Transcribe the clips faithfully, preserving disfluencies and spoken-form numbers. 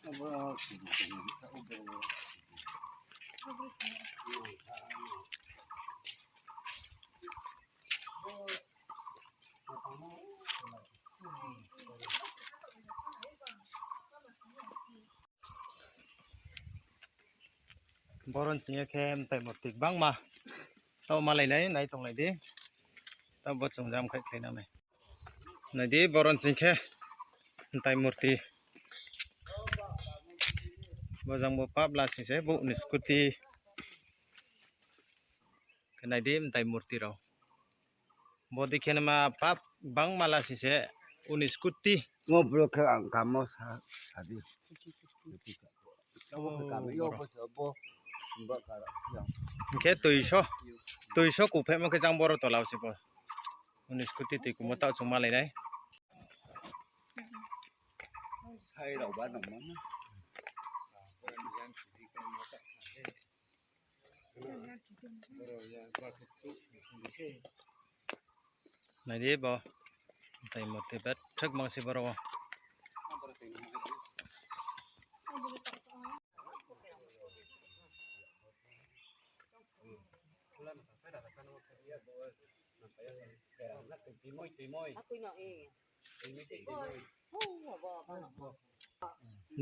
Boron sing ye khe mtai murti gbangma. Tao malai nai, nai tonglai di. Tao bo chung jam khai khlai nang nai. Nai di, boron sing khe mtai murti. Bo jang bo pap la sing se, bo ni scooty. Khe nai di, mtai murti rao. Bo dei khe nama pap gbangma la sing se, uni scooty. Ngo bro khe ang kamo sa, sa di. Abo khe kamo, yo, bo se, bo, bo kara, yo. Hing khe tuiso, tuiso kuphehmo khe jang boro tola wo se bo. Uni scooty tui kumo tao chung malai nai. Sai rao ba nang mano. Nai di bo, mtai murti betthak mang se boro wo.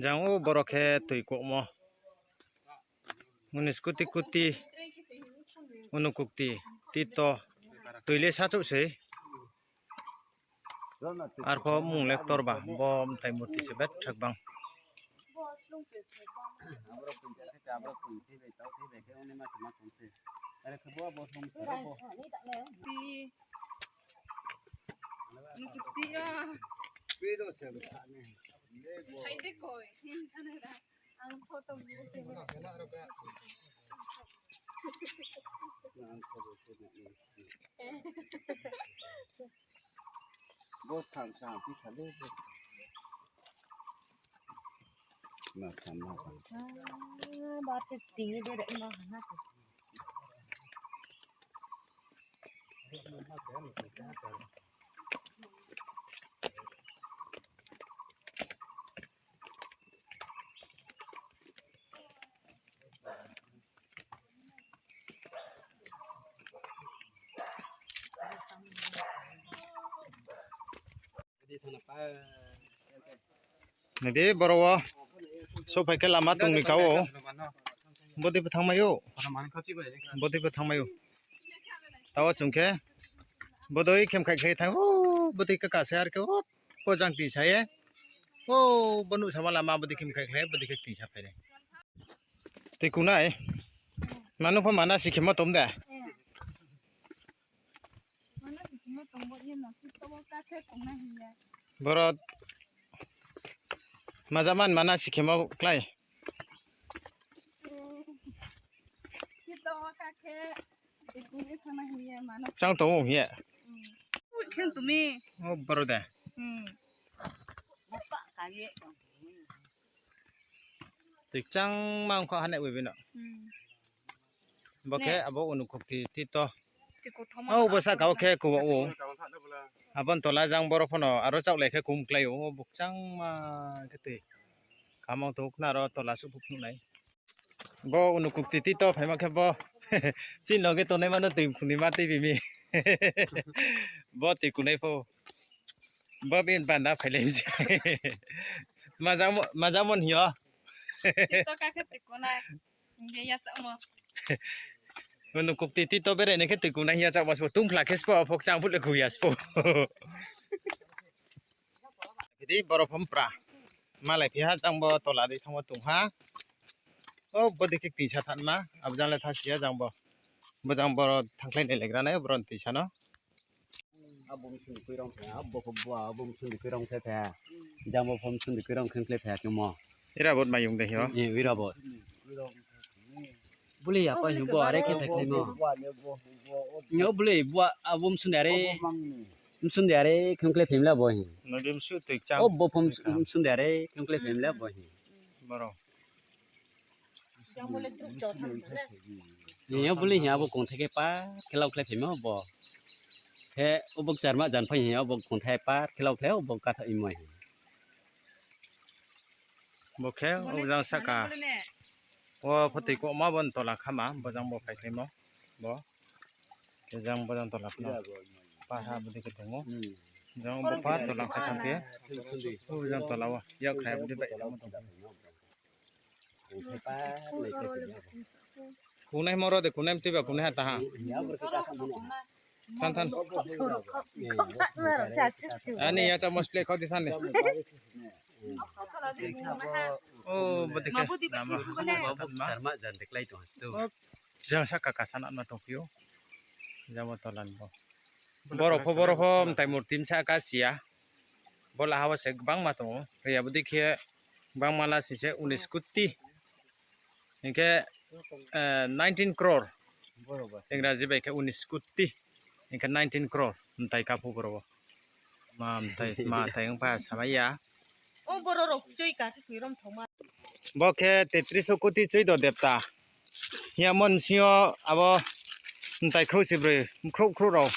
Jang o boro khe tui kokmo. Uni scooty kuti, unu kukti, tito, tui le sachouh sei. Arpho mung le ktor ba, bo mtai murti se betthak bang. Bo sam sam pi sa le. Ma sam ma sam. Ah, ba te ting ni bere ma na. Nai di, boro wo souhphai khe lama tong ni ka ou. Bodei pho thanngmai ou. Bodei pho thanngmai ou. Tao chung khe bodei khe mkhaih khe thanng ou. Bodei kaka se ar khe o, bo jang ting sa ye. O, bo nuhsama lama bodei khe mkhaih khe, bodei khe ting sa phai nai. Tui kunai. Manu pho mana si khemo tom de. Boro majaman mana si khemo klái. Chang tong ou hing ye. Khen tumi. O boro de. Tui chang ma ongkha hane wi bino. Bo khe abo unu khukti tito. O bo saka o khe kuwa ou. Abo ni tola jang boro phono aro chaohlai khe kum klái ou. O bo chang ma khe tui. Kamang tong khna aro tola suh phuk phuk nai. Bo unu khukti tito phaima khe bo. Chini loge tongnai mano tui phunima tui bimi. Bo tui kunai pho. Bo bin banda phailai se. Majamo, majamo hing yo. Tito ka khe tui kunai. Hing ye ya chamo. Unu khukti tito bere ne khe tui kunai hing ya chamo sbo. Tungphla khe sbo, phok chang phut le khu ya sbo. Hidi boro phom pra. Malai phi ha jang bo tola di thangmo tong ha. O bodei khe tisa thanma. Abo jang le thasi ya jang bo. Bo jang boro thangkhlai nai legra nai boro tisa no. Abo msung di koi rong khe, abo khe bua, abo msung di koi rong khe khe. Jang bo phom msung di koi rong khe khe khe khe mo. Ira bot mayung de hio. Eh, ira bot. Buli ya pa hing bo are khe thai thai mo. Nyo buli bua abo msung di are. Msung di are khe khe phim la bo hing. Nodi msu tui chang. O bo phom msung di are khe khe phim la bo hing. Boro. Ni yo buli hing abo kongthai khe par khe lau khlai phim bo. Khe obo kcharma jan phai hing obo kongthai par khe lau khlai obo katha imoi hing. Bo khe, o jang sahka. O pho tui koh ma bo ni tola khama, bo jang bo phai khlaimo. Bo. Khe jang bo jang tola khama. Paha bo dei khe tong ou. Jang bo pa tola kha tang khe. O jang tola o. Yak kha bo dei bai. Kunai moro de, kunai mtui ba, kunai ha taha. Than, than. Ani ya chamo spleh khau di than ni. O, bo dei khe. Nama. Sarma jan de klái tong hastu. Jang sahka kasa nama tongphi ou. Jang bo tola ni bo. Borok pho, borok pho mtai murti msa ka siya. Bo laha wo se gbangma tong ou. Hoi ya bo dei khe gbangma la sing se unis koti. Hing khe, eh, nineteen crore. Ingraji bai khe unis koti. Hing khe nineteen crore. Mtai ka phu borok wo. Ma mtai, ma mtai wngpha samai ya. O borok rok chui ka khe khui rom thoma. Bo khe tetris koti chuido depta. Hiya mon sing yo abo mtai khrouh chibroi, khrouh khrouh rao.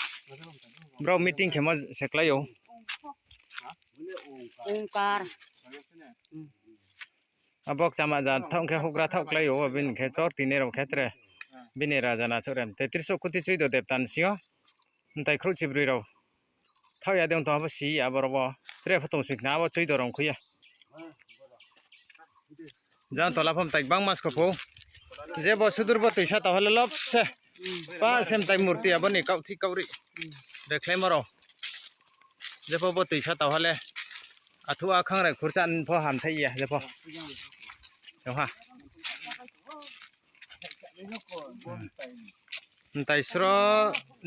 Brao meeting khemo se klái ou. Ongkar. Abo kchama ja thaoh khe houhgra thaoh klái ou, bini khe chor tini rao khe tre. Bini raja na chorem. Tetris koti chuido depta ni sing yo. Mtai khrouh chibroi rao. Thaoh ya de ong tong abo si ya borok bo. Tre pho tong sing khna abo chuido rao khui ya. Jang tola pho mtai gbangma sko pho. Je bo sudur bo tuisa tao hale lop se. Pa se mtai murti abo ni kaohthi kaohri. Rekhlaimo rao. Je pho bo tuisa tao hale. Athu a khangrai khurcha pho hamthai ya je pho. Tong ha. Mtai sro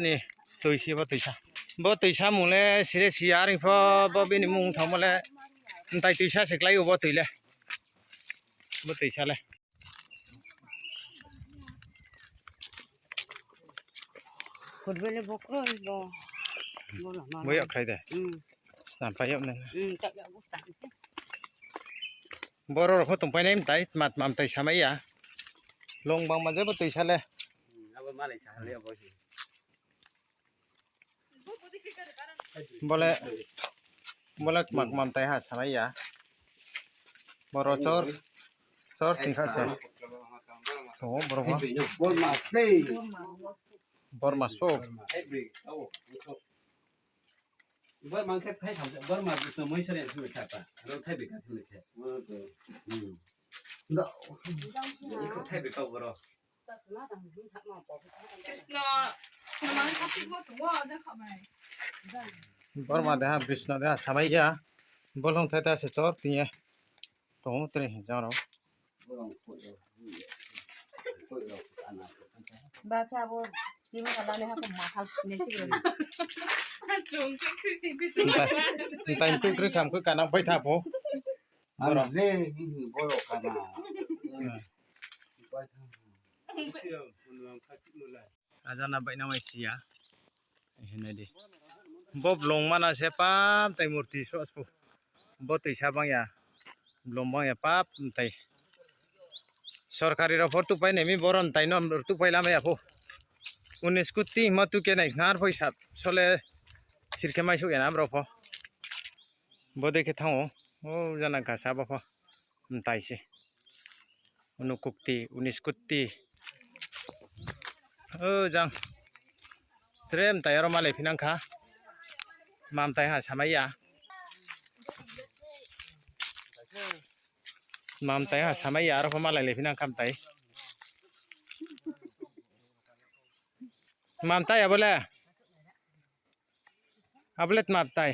ni tuisi bo tuisa. Bo tuisa mung le sire si ya, are pho bo bini mung thangmo le mtai tuisa se klái ou bo tui le. Bo tuisa le. Kurbele bo kroi bo. Bo lama. Bo yak khlai de. Hmm. Snam pai yag nai. Hmm, tak ya bo tak. Borok rok pho tongpai nai mtai, tma tma mtai samai ya. Long bangma je bo tuisa le. Hmm, abo malai sa le abo. Bo le, bo le kma kma mtai ha samai ya. Boro chor, chor tingkha se. Tong ou borok bo. Bor mas pho. Bor mang khe thai tham, bor ma bisno moi sari thum kha pa. Ro thai bika thum khe. Hmm. Iko thai bika boro. Krishna, Bor ma deha, Krishna deha, samai ya. Bolong thai ta se chor ting ye. Tong ou tre hing jang rao. Ba khe abo, tini kala ni hako ma hal ni si. Ntai, ntai mkui kroi kham kui kanang pai tha pho. Borok. Borok kana. Hmm. Ajana bai nang mai si ya. Hinai di. Bo blong mana se pap tai murti so spo. Bo tuisa bang ya. Blong bang ya pap tai. Sorkari rao pho rtuhpai nai mi boron tai no rtuhpai lamai ya pho. Unis koti ma tu ke nai khnar pho hisab sole thirkhe mai suh ya na brao pho. Bo dei khe thanng ou. O jana kasa bo pho. Mtai se. Uno koti, unis koti. O jang. Tre mtai aro malai phinang kha. Ma mtai ha samai ya. Ma mtai ha samai ya aro pho malai le phinang kha mtai. Ma mtai abo le. Abo le tma btai?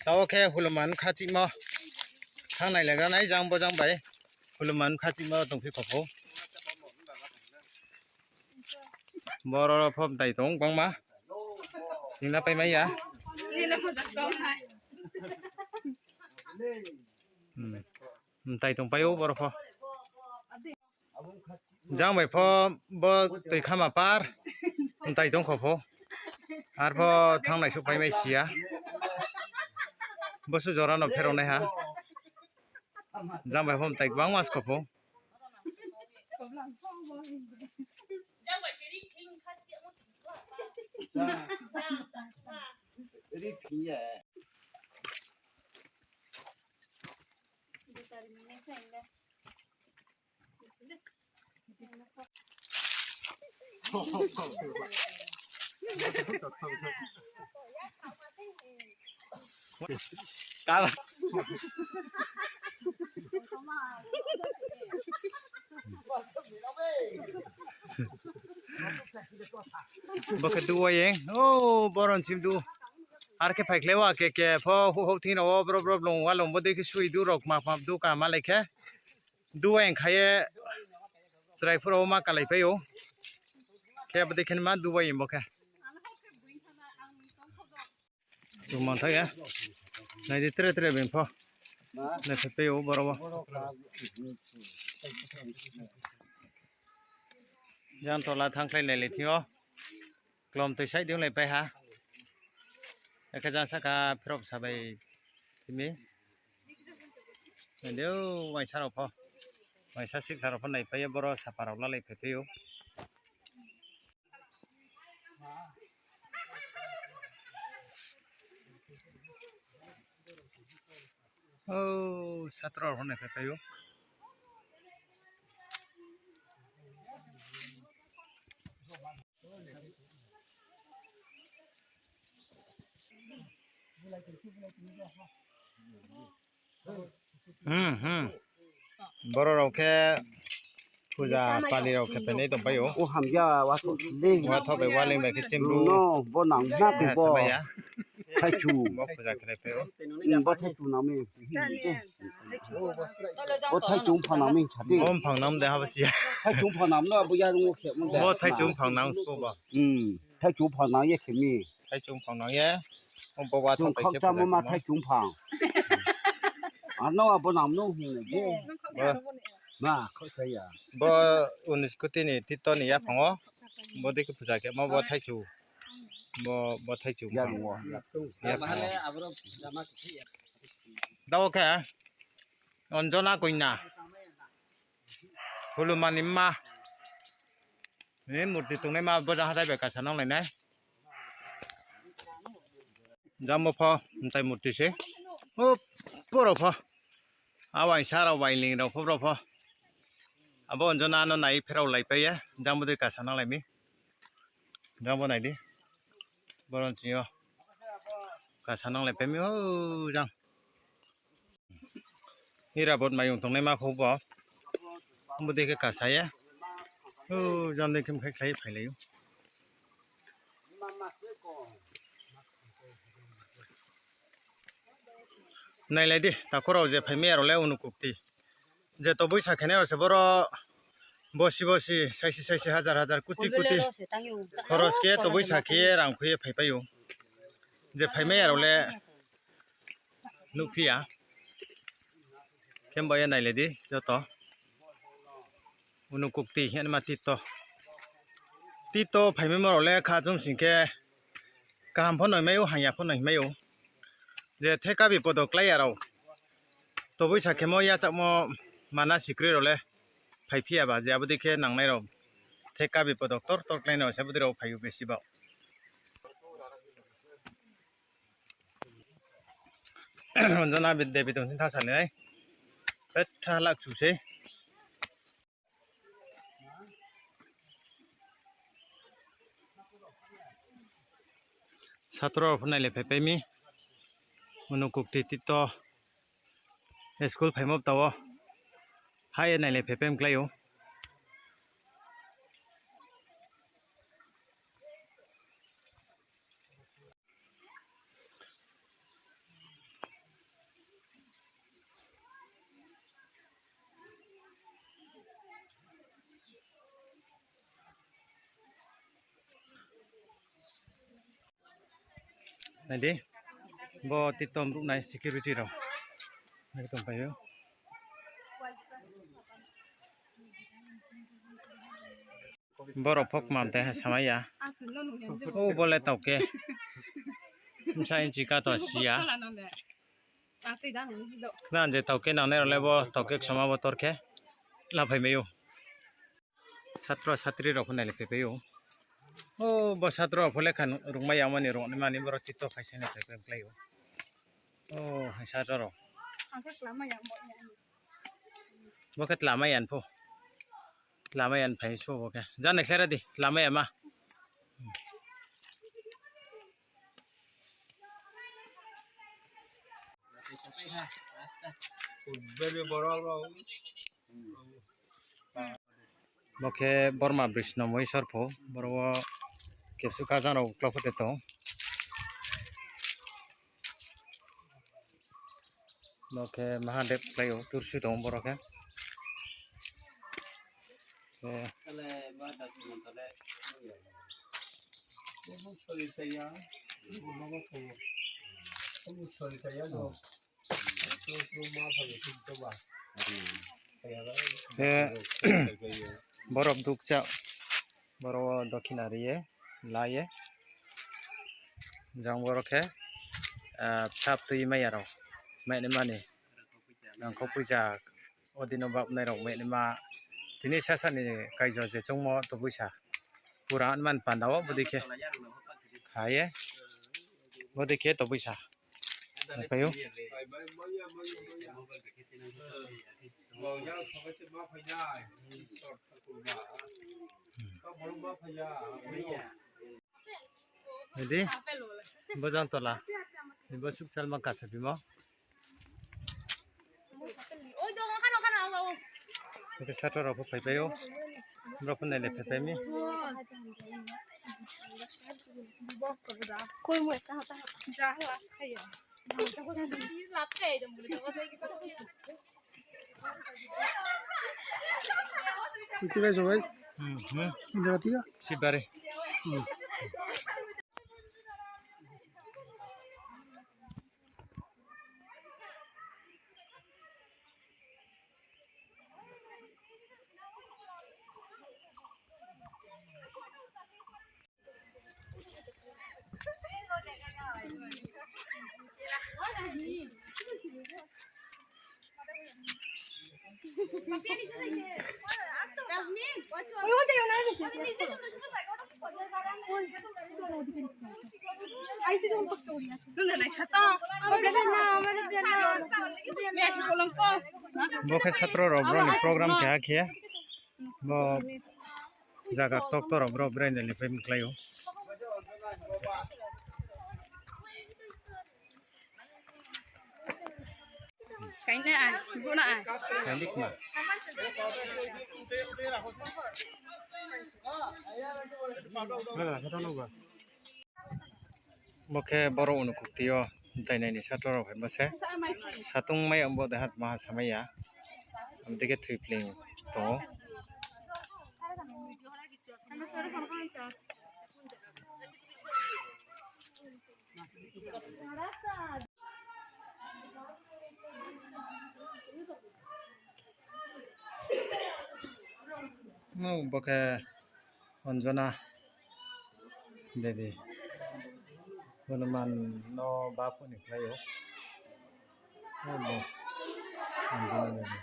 Tao khe huluman khachimo. Thanng nai legra nai jang bo jang bai. Huluman khachimo tongphi kho pho. Boro pho mtai tong bangma. Singna pai mai ya. Hmm. Mtai tong pai ou boro pho. Jang bai pho bo tui khama par. Mtai tong kho pho. Ar pho thanng nai suh pai mai si ya. Bo su jora no pherao nai ha. Jang bai pho mtai gbangma skho pho. Bo khe duwa ye. O, boron sim du. Ar khe phaikhlai wa khe khe pho houh houh thing rao wo bro bro blung wa lung bo dei khe sui du rao kma kma du ka ma lai khe. Duwa ye kha ye chrai phura wo ma kalai pai ou. Khe bo dei khe ma duwa ye bo khe. Chung mantha ya. Nai di tre tre beng pho. Nai se pe ou boro wo. Jang tola thangkhlai nai le thing yo. Klom toi sai di onglai pai ha. Ekhe jang saka pherao sa bai thimi. Nai di o waisa rao pho. Waisa sikhla rao pho nai pai ye boro sapa rao lalai phai pai ou. O, satra rao nai phai pai ou. Hmm, hmm. Boro rao khe puja pali rao khe phainai tongpai ou. O hamya wathoh le. Wathoh bai waleng bai khe chimru. No, bo nang na. Bo samaya. Thaichu. Bo puja khe lai pai ou. Hmm, bo thaichu nang mi. Bo thaichu mphang nang mi sa di. Bo mphang nang de ha bo si ya. Thaichu mphang nang no bo ya rung khe mo de. Bo thaichu mphang nang sko ba. Hmm. Thaichu mphang nang ye khe mi. Thaichu mphang nang ye. Ong bo wa chung thang pai khe khakchamo ma thaichu mphang. Ano abo nang no hing nai de. Bo. Ma, khakchai ya. Bo unis kuti ni tito ni yaphang wo. Bo dei khe puja khe ma bo thaichu. Bo, bo thaichu mphang. Yaphang wo. Dao khe. Anjona koina. Hulumani mma. Ni murti tongnaima bo jang hathái bai kasa nanglai nai. Jang bo pho, mtai murti se. O, boro pho. A waisa rao, wailing rao pho boro pho. Abo Anjona no nai pherao lai pai ye. Jang bo dei kasa nanglai mi. Jang bo nai di. Boro ni sing yo. Kasa nanglai pai mi o jang. Irabot mayung tongnaima kho bo. Bo dei khe kasa ye. O, jang dei khe mkhaikhlai phailai ou. Nailai di, takhu rao je phaimai ya rao le Unokukti. Je toboi sa khenai rao se boro bosi bosi, saisi saisi, hajar hajar, kuti kuti khoros khe toboi sa khe ye rang khui ye phaipai ou. Je phaimai ya rao le nuhphi ya. Khe bo ye nailai di joto. Unokukti hingma tito. Tito phaimaimo rao le kha chung sing khe kaham pho no hingmai ou, hamya pho no hingmai ou. Je theka bipodo klái ya rao. Toboi sa khemo yachakmo mana sikroi rao le phaiphi ya ba, je abo dei khe nangnai rao. Theka bipodo ktor ktor klái nai rao se abo dei rao phai ou besi ba. Anjona Devi tong sing tha sa nai. Petha lakchu sei. Satro rao pho nailai phaipai mi. Unokukti tito school phaimo bta wo. Ha ye nailai phaipai mklái ou. Nai di, bo tito mruhnai security rao. Nai tongpai ou. Borok pho kmam tei ha samai ya. O bo le tauke. Bsa inchi kato si ya. Khna je tauke nangnai rao le bo tauke ksoma bo tor khe laphai mai ou. Satro satri rao pho nailai phaipai ou. O, bo satro rao pho lekha rungmai yangmani rungnaimani boro tito khaisa nailai phaipai klái ou. O, hai satro rao. Bo khe tlamai yan pho. Tlamai yan phai so bo khe. Janai khlai ra di, tlamai ya ma. Bo khe Borma Brisno Moisor pho, boro wo kepsu kajang rao uklau pho te tong. Bo khe Mahadev klái ou, tursu tong boro khe. Khe borok dukcha, boro wo dokhina ri ye, la ye. Jang boro khe, ah, bsa tui mai ya rao, mai ni mani. Nangkho puisa, odino babnai rao mai ni ma. Tini sasa ni kaijo je chungmo to puisa. Pura man panda wo bodei khe. Kha ye. Bodei khe to puisa. Phai ou. Nai di, bo jang tola. Bo sukchal ma kasa bimo. Hingkhe satro rao pho phaipai ou. Brao pho nailai phaipai mi. Itu guys, guys. Hmm, hmm. Ini berarti ya? Sibari. Hmm. Bo khe satro rao bro ni program keha khe. Bo zaga ktokto rao bro brai ni lifai mklai ou. Kaina ai, buna ai. Kaina kma. Bo khe boro unukukti yo dainai ni satro rao phaimo se. Satung mai ang bo deha tma ha samai ya. Abo dei khe thoi pling tong ou. Bo khe Anjana Devi. Bono man no baphuh ni khlai ou. Bo Anjana Devi.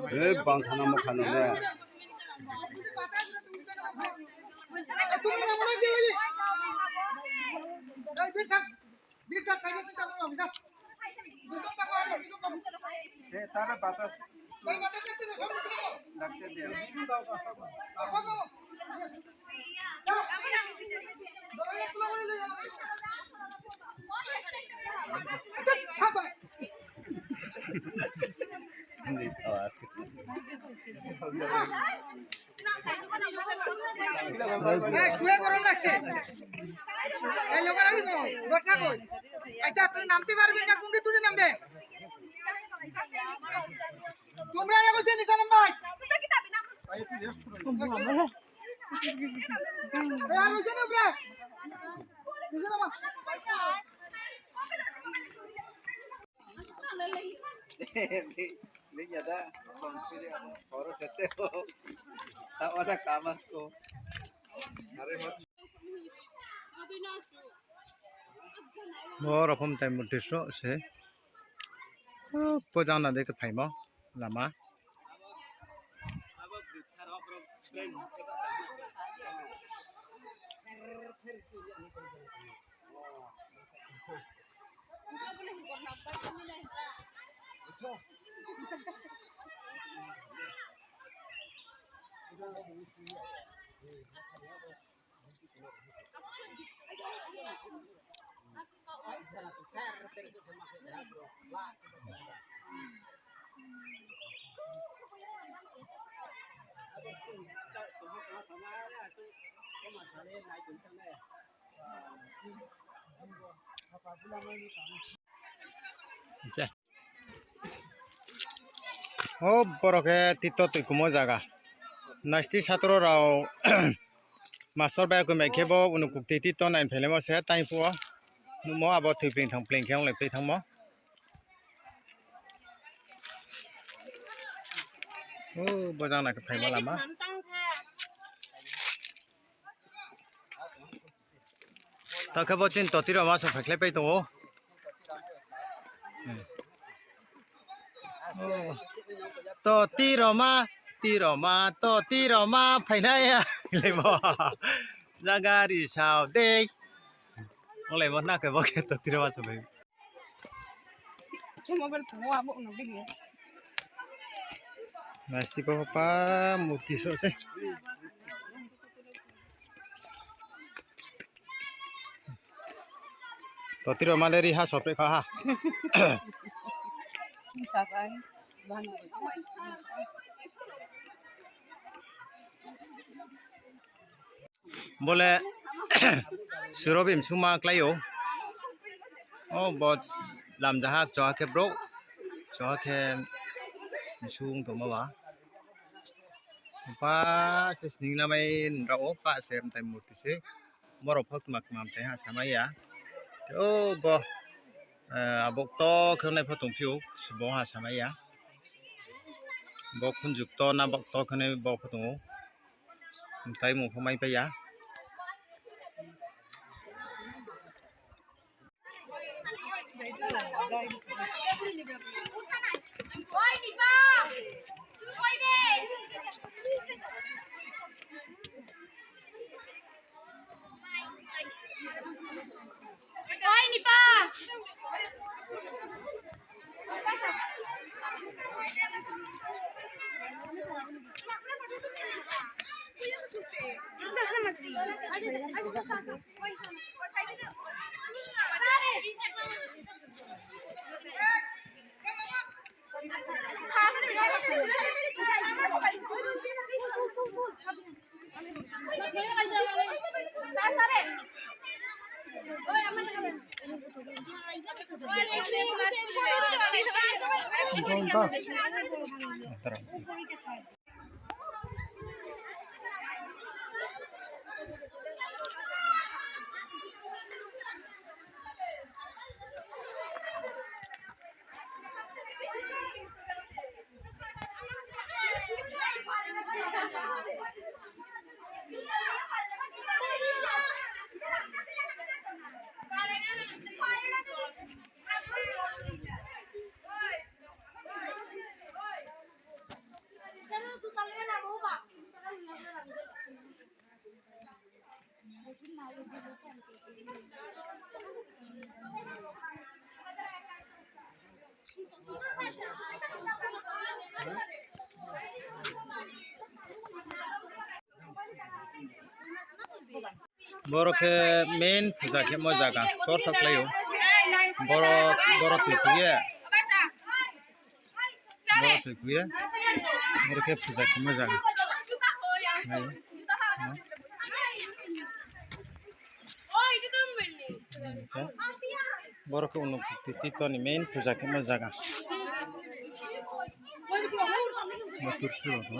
Eh, bang khana ma khana ne. এই শুয়ে গরম লাগছে। এই লোকেরা কি বসে কই? আচ্ছা, আপনি নামতে পারবেন না, কোন কি তুলে নামবে? তোমরা আগে বলছি নিচে নামবে। এই আর বলছি না উপরে। নিচে নামো। Bo rok phom tai murti sroh se. Bo jang na de khe phaimo lama. O borok khe tito tuikumo jaga. Naisti satro rao mastor bai akoi mai khe bo unukukti tito nai phailaimo se taiphuh o. Nuhmo abo thoi pling thang pling khe onglai pai thangmo. O bo jang na khe phaima lama. Tao khe bo chini toti roma song phaikhlai pai tong ou. Toti roma, ti roma, toti roma phainai ya. Lemo. Jaga ri sao dei. Onglai mo na khe bo khe toti roma song phai. Naisti bo pa murti sroh se. Toti roma le ri ha sopre kha ha. Bo le suro bimsung ma klái ou. O bo lamjaha choha khe brouh, choha khe bimsung tongma ba. Pa se sning lamai nrao, pa se mtai murti se. Borok pho tma tma mtai ha samai ya. O bo, eh, abok to khe nai pho tongphi ou, bo ha samai ya. Bo khunjuk to na bok to khe nai bo pho tong ou. Mtai mung pho mai pai ya. Boro khe main puja khemo jaga, tor thok lai ou. Boro, boro thoi khui ye. Boro thoi khui ye. Boro khe puja khemo jaga. Nai. Boro khe Unokukti Tito ni main puja khemo zaga. Bo tursu rao no.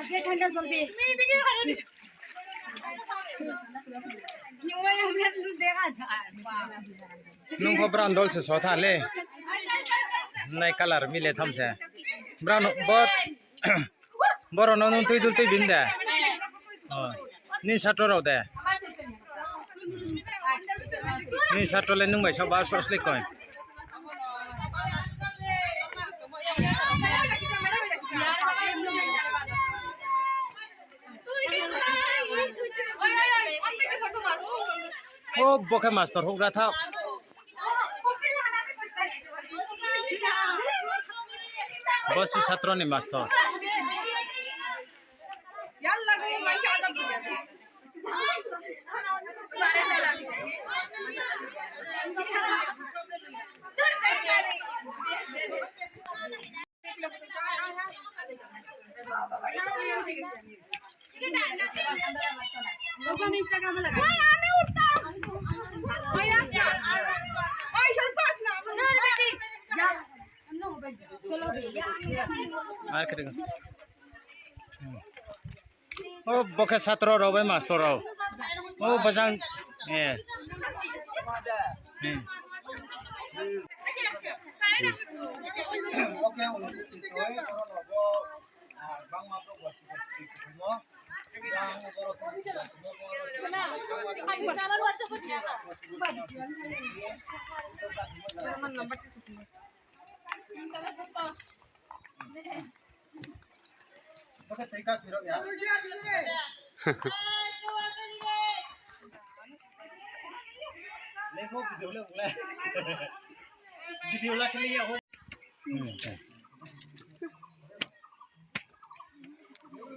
আগে ঠান্ডা জল দে। Nung pho brang dol se sotha le. Nai colour mile tham se. Brang no bo, boro no nung tui dul tui bim de. Oh. Ni satro rao de. Ni satro le nung bai sa ba sos le koi. O, bo khe master houhgra tha. Bo se satro ni master. Ar khe. O, bo khe satro rao bai master rao. O, bajang. Eh. Hmm.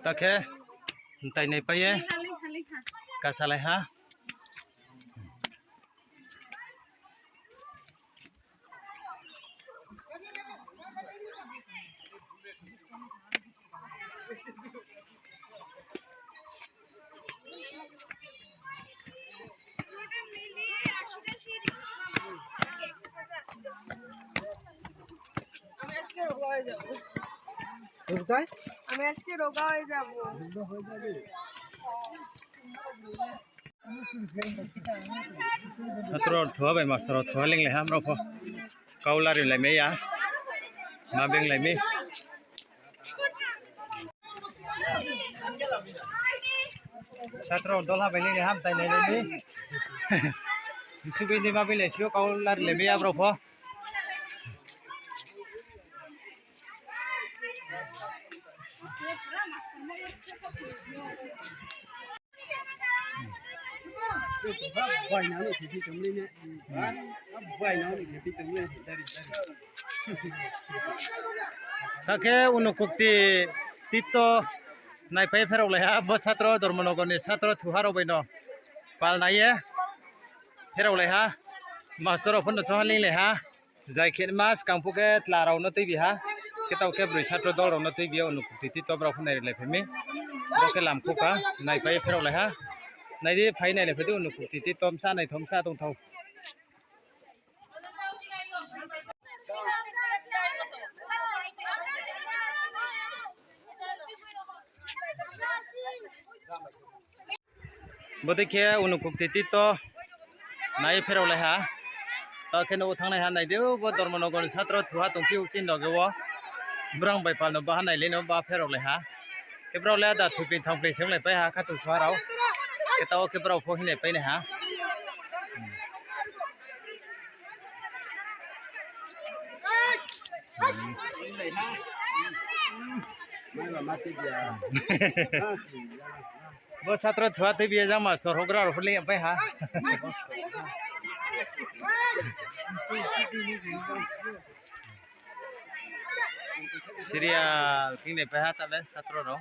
Ta khe, mtai nai pai ye, kasalai ha. আমি আজকে রোগা হয়ে যাব। Satro rao thuha bai master rao thuha linglai ha, brao pho. Kau lari lai mai ya. Ma beng lai mi. Satro rao dol ha bai linglai ha, mtai nai lai mi. Subi ni ma beng lai sio kau lari lai mai ya brao pho. Ta khe Unokukti Tito naipai pherao lai ha, bo satro Dharmanagar ni satro thuha rao bai no pal nai ye pherao lai ha, master rao pho no choha linglai ha. Zai khe ma skang phuh khe tla rao no tuibi ha. Khe taoh khe broi satro dol rao no tuibi ye Unokukti Tito brao pho nai rilai phai mi. Bo khe lam khouh kha, naipai pherao lai ha. Nai di, phai nai lai phai di Unokukti Tito msa naithao msa tongthao. Bodei khe Unokukti Tito nai pherao lai ha. Taoh khe no thanng nai ha, nai di, bo Dharmanagar ni satro thuha tongphi ou chini loge wo. Brang bai pal no baha nai le no ba pherao lai ha. Khe brao le ada thuping thangping se onglai pai ha, khatung suha rao. Khe taoh khe brao pho hinglai pai nai ha. Bo satro thua tei bia jama sorhogra rao pho le pai ha. Serial khe nai pai ha tale satro rao.